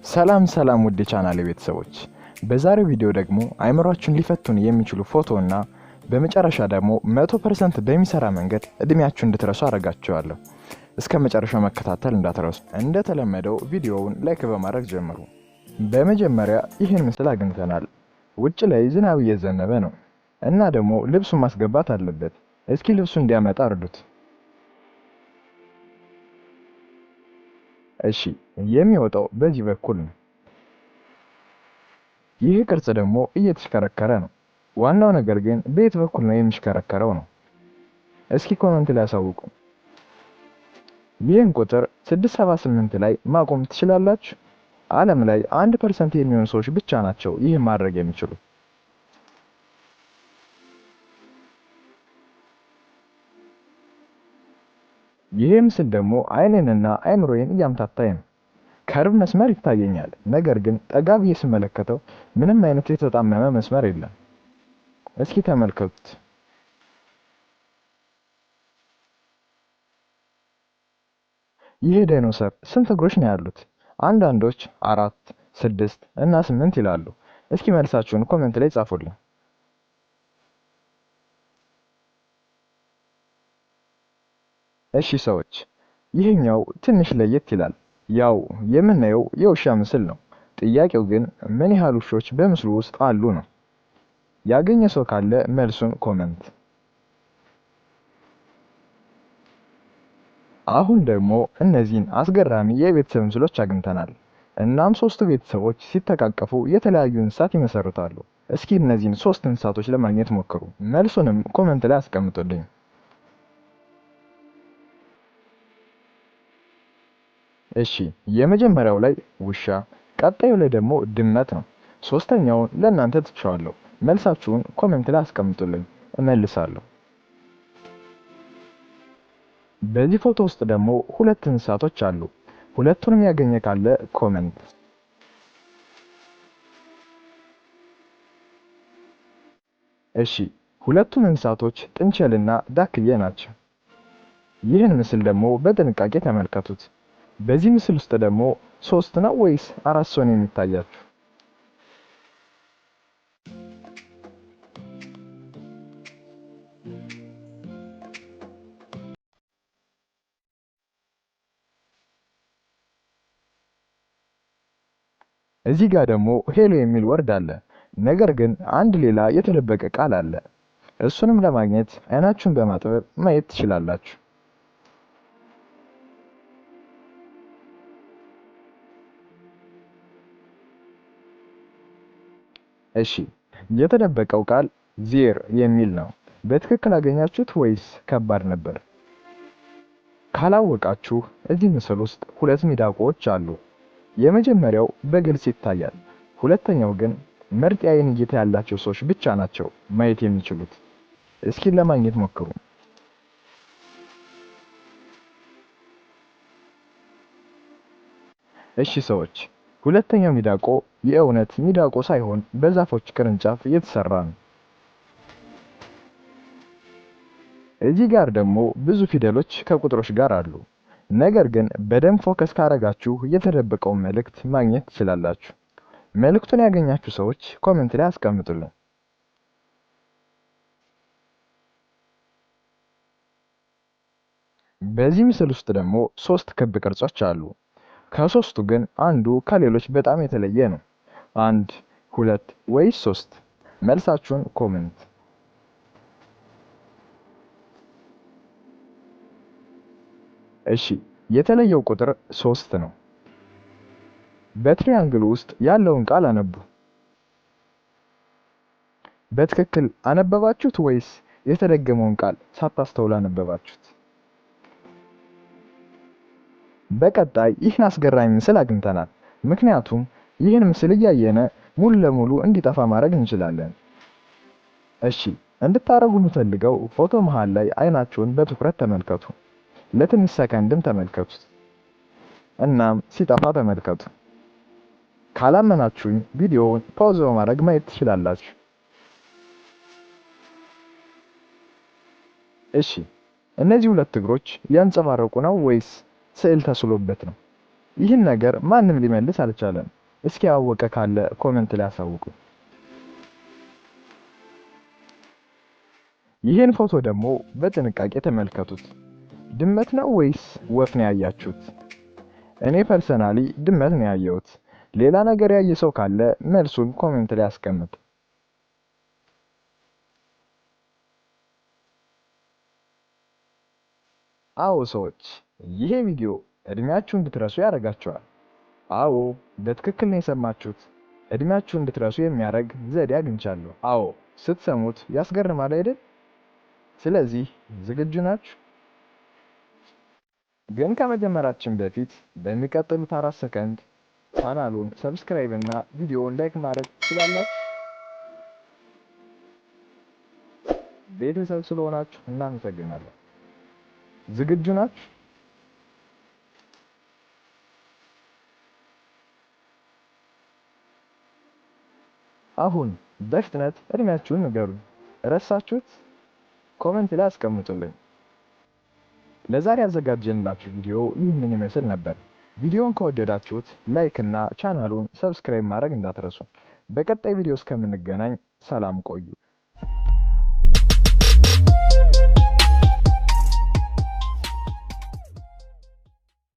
ሰላም ሰላም ውድ የቻናሌ ቤተሰቦች፣ በዛሬው ቪዲዮ ደግሞ አይምሯችሁን ሊፈቱን የሚችሉ ፎቶ እና በመጨረሻ ደግሞ 100% በሚሰራ መንገድ እድሜያችሁን እንድትረሱ አደርጋችኋለሁ። እስከ መጨረሻው መከታተል እንዳትረሱ። እንደተለመደው ቪዲዮውን like በማድረግ ጀምሩ። በመጀመሪያ ይህን ምስል አግኝተናል። ውጭ ላይ ዝናብ እየዘነበ ነው እና ደግሞ ልብሱን ማስገባት አለበት። እስኪ ልብሱን እንዲያመጣ እርዱት። እሺ፣ የሚወጣው በዚህ በኩል ነው። ይህ ቅርጽ ደግሞ እየተሽከረከረ ነው። ዋናው ነገር ግን በየት በኩል ነው የሚሽከረከረው ነው። እስኪ comment ላይ አሳውቁ። ይህን ቁጥር 678 ላይ ማቆም ትችላላችሁ? ዓለም ላይ 1% የሚሆኑ ሰዎች ብቻ ናቸው ይህን ማድረግ የሚችሉ። ይሄ ምስል ደግሞ አይኔንና አይምሮዬን እያምታታኝ ነው። Curve መስመር ይታየኛል፣ ነገር ግን ጠጋ ብዬ ስመለከተው ምንም አይነት የተጣመመ መስመር የለም። እስኪ ተመልከቱት። ይሄ ዳይኖሰር ስንት እግሮች ነው ያሉት? አንዳንዶች 4፣ 6 እና 8 ይላሉ። እስኪ መልሳችሁን comment ላይ ጻፉልኝ። እሺ ሰዎች፣ ይሄኛው ትንሽ ለየት ይላል። ያው የምናየው የውሻ ምስል ነው። ጥያቄው ግን ምን ያህል ውሾች በምስሉ ውስጥ አሉ ነው። ያገኘ ሰው ካለ መልሱን comment። አሁን ደግሞ እነዚህን አስገራሚ የቤተሰብ ምስሎች አግኝተናል። እናም ሶስቱ ቤተሰቦች ሲተቃቀፉ የተለያዩ እንስሳት ይመሰርታሉ። እስኪ እነዚህን ሶስት እንስሳቶች ለማግኘት ሞክሩ። መልሱንም comment ላይ አስቀምጡልኝ። እሺ፣ የመጀመሪያው ላይ ውሻ፣ ቀጣዩ ላይ ደግሞ ድመት ነው። ሶስተኛውን ለእናንተ ትቼዋለሁ። መልሳችሁን comment ላይ አስቀምጡልኝ፣ እመልሳለሁ። በዚህ ፎቶ ውስጥ ደግሞ ሁለት እንስሳቶች አሉ። ሁለቱንም ያገኘ ካለ comment። እሺ፣ ሁለቱም እንስሳቶች ጥንቸልና ዳክዬ ናቸው። ይህን ምስል ደግሞ በጥንቃቄ ተመልከቱት። በዚህ ምስል ውስጥ ደግሞ 3 ነው ወይስ 4 ሰው ነው የሚታያችሁ? እዚህ ጋር ደግሞ hello የሚል word አለ። ነገር ግን አንድ ሌላ የተደበቀ ቃል አለ። እሱንም ለማግኘት አይናችሁን በማጥበብ ማየት ትችላላችሁ። እሺ፣ የተደበቀው ቃል there የሚል ነው። በትክክል አገኛችሁት ወይስ ከባድ ነበር? ካላወቃችሁ እዚህ ምስል ውስጥ ሁለት ሚዳቆዎች አሉ። የመጀመሪያው በግልጽ ይታያል። ሁለተኛው ግን ምርጥ የአይን እይታ ያላቸው ሰዎች ብቻ ናቸው ማየት የሚችሉት። እስኪ ለማግኘት ሞክሩ። እሺ ሰዎች፣ ሁለተኛው ሚዳቆ የእውነት ሚዳቆ ሳይሆን በዛፎች ቅርንጫፍ የተሰራ ነው። እዚህ ጋር ደግሞ ብዙ ፊደሎች ከቁጥሮች ጋር አሉ። ነገር ግን በደንብ focus ካረጋችሁ የተደበቀውን መልእክት ማግኘት ትችላላችሁ። መልእክቱን ያገኛችሁ ሰዎች comment ላይ አስቀምጡልን። በዚህ ምስል ውስጥ ደግሞ 3 ክብ ቅርጾች አሉ። ከሶስቱ ግን አንዱ ከሌሎች በጣም የተለየ ነው። 1፣ 2 ወይስ 3? መልሳችሁን comment። እሺ፣ የተለየው ቁጥር 3 ነው። በ triangle ውስጥ ያለውን ቃል አነቡ። በትክክል አነበባችሁት ወይስ የተደገመውን ቃል ሳታስተውሉ አነበባችሁት? በቀጣይ ይህን አስገራሚ ምስል አግኝተናል። ምክንያቱም ይህን ምስል እያየነ ሙሉ ለሙሉ እንዲጠፋ ማድረግ እንችላለን። እሺ፣ እንድታረጉ የምፈልገው ፎቶ መሃል ላይ አይናችሁን በትኩረት ተመልከቱ። ለትንሽ ሰከንድም ተመልከቱት። እናም ሲጠፋ ተመልከቱ። ካላመናችሁኝ ቪዲዮውን pause በማድረግ ማየት ትችላላችሁ። እሺ፣ እነዚህ ሁለት እግሮች ያንጸባረቁ ነው ወይስ ስዕል ተስሎበት ነው? ይህን ነገር ማንም ሊመልስ አልቻለም። እስኪ ያወቀ ካለ comment ላይ አሳውቁ። ይህን ፎቶ ደግሞ በጥንቃቄ ተመልከቱት። ድመት ነው ወይስ ወፍ ነው ያያችሁት? እኔ personally ድመት ነው ያየሁት። ሌላ ነገር ያየ ሰው ካለ መልሱን comment ላይ አስቀምጥ። አዎ ሰዎች፣ ይሄ ቪዲዮ እድሜያችሁ እንድትረሱ ያደርጋችኋል። አዎ፣ በትክክል ነው የሰማችሁት። እድሜያችሁ እንድትረሱ የሚያደርግ ዘዴ አግኝቻለሁ። አዎ፣ ስትሰሙት ያስገርማል አይደል? ስለዚህ ዝግጁ ናችሁ? ግን ከመጀመራችን በፊት በሚቀጥሉት 4 ሰከንድ ቻናሉን subscribe እና ቪዲዮውን like ማድረግ ትችላላችሁ። ቤተሰብ ስለሆናችሁ እናመሰግናለን። ዝግጁ ናችሁ? አሁን በፍጥነት እድሜያችሁን ንገሩኝ። ረሳችሁት? Comment ላይ አስቀምጡልኝ። ለዛሬ ያዘጋጀንላችሁ ቪዲዮ ይህንን ይመስል ነበር። ቪዲዮን ከወደዳችሁት like እና ቻናሉን subscribe ማድረግ እንዳትረሱ። በቀጣይ ቪዲዮ እስከምንገናኝ ሰላም ቆዩ።